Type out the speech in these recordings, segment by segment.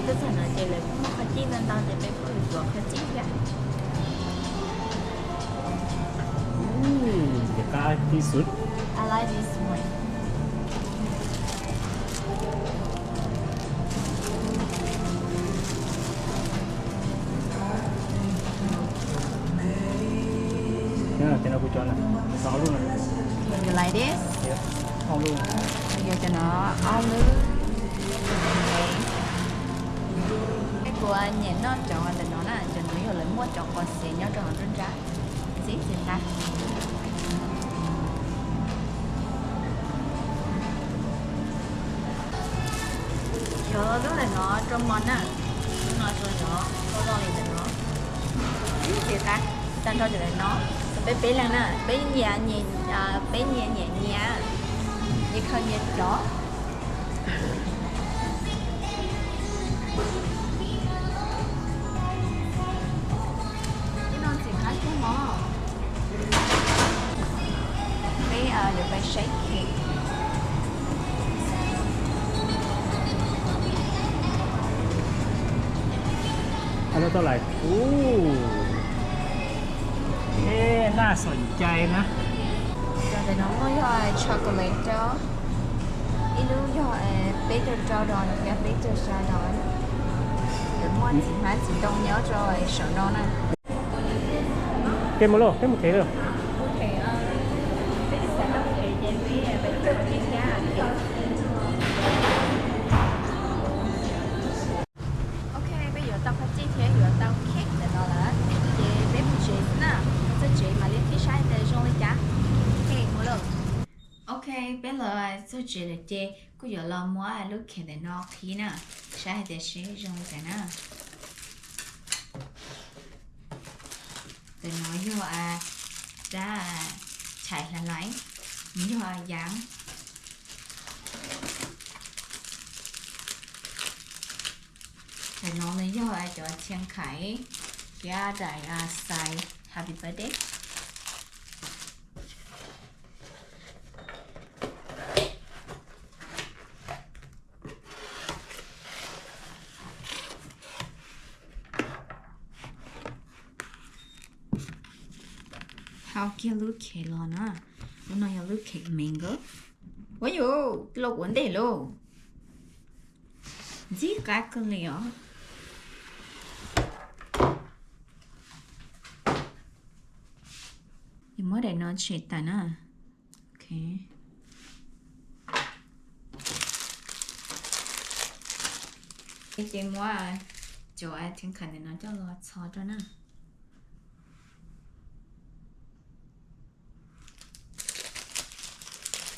Txog no ces lawv muaj qhov cij ntau ntau ces peb kuj yuav qhov cij thiab. Ub, qab tib xwb. I like this one. Ces no kuv cov no, cov ob lub no. You like this? Yep, ob lub. Kuv yuav cov no ob lub. Peb kuv nyiam noj cov ntawm no na, cov no yog lawv muaj cov qos xiav nyob rau hauv nruab nrab. Ntxim ntxim nqa. Cov lub ntawm no rau mos na, lub no rau no, loj loj li ntawm no. Ntxim ntxim nqa, tag nrho cov ntawm no, peb peb leeg na, peb nyias nyias, peb nyias nyiam nyias, nyias khaws nyias cov. Ib no ntxim qab kawg mog. Peb yuav pais saib cake. Ub, eb, naj xom cai na. Cov ntawm no muaj yog chocolate, ib lub yog peb caug rau dollar thiab peb caug xya dollar. Lawv muaj txiv hmab txiv ntoo nyob rau saum no na. Peb mus lauj, peb mus them lauj. Ok, peb yuav tau qhov cij thiab yuav tau cake ntawm no lawm, ces peb mus tsev xwb na. Txog tsev mam li qhib saib tias zoo li cas. Ok, mus lauj. Ok, peb los txog tsev lawm ces kuj yuav los muab lub cake ntawm no qhib na, saib hais tias seb zoo li cas na. Ntawm no yog rab thaiv hlav lais, nws yog yaav. Ntawm no nws yog cov txhiaj khais thiab daim xais happy birthday. Hau kiag lub cake los na. Lub no yog lub cake mango. Ua yus, los ua ntej lauj. Ntxim qab kawg li os. Muab daim no tshem tawm na. Ok. Ces muab cov txhiaj khais ntawm no coj los txhos rau na.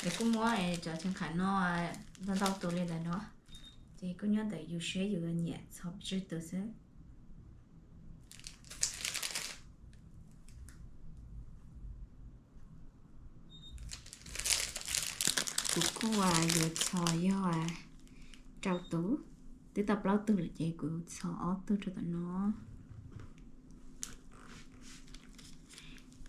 Ces kuj muab cov txhiaj khais no ntau ntau tus li ntawm no, ces kuj nyob ntawm yus seb yus nyiam txhos tsawg tus xwb. Kuv kuj yuav txhos yog rau tus, twb tau plaub tug lawm ces kuv txhos ob tug rau tom no.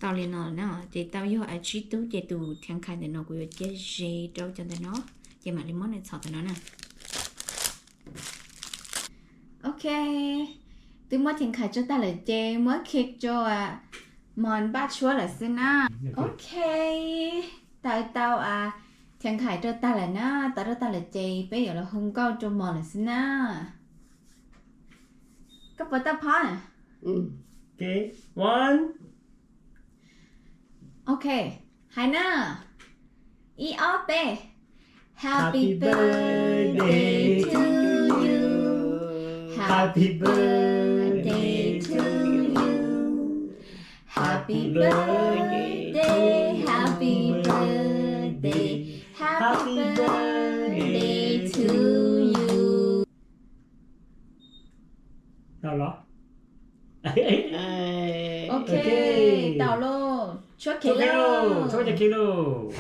Tau li no na, ces tau yog tsib tug ces tus txhiaj khais ntawm no kuv yuav cia ze rau cov ntawm no, ces mam li muab nws txhos tom no na. Ok, twb muab txhiaj khais tso tag lawm ces muab cake rau Mos npaj tshuab lawm xwb na. Ok, tau tau txhiaj khais rau tag lawm na, tau rau tag lawm ces peb yuav los hu nkauj rau Mos lawm xwb na. Koj puas tau phob? Ok, hais na, ib ob peb. Happy birthday to you. Happy birthday to you. Happy birthday, happy birthday, happy birthday to you. Tau los? Ok, tau lauj. Tshuab cake lauj, tshuab cov cake lauj.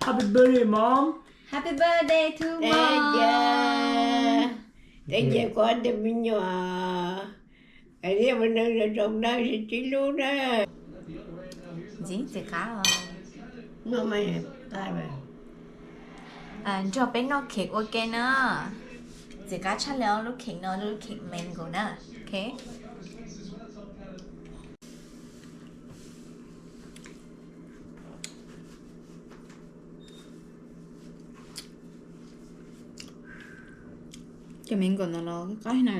Happy birthday, Mom. Happy birthday to Mom. Thank you, kuv tus me nyuam. Niaj ua neej zoo zoo na, sib ntsib hlub na. Txiv, txiv qab os. Nrog peb noj cake ua ke na. Txiv qab tshaj li lub cake no, lub cake mango na. Ok. Cov mango no los qab na.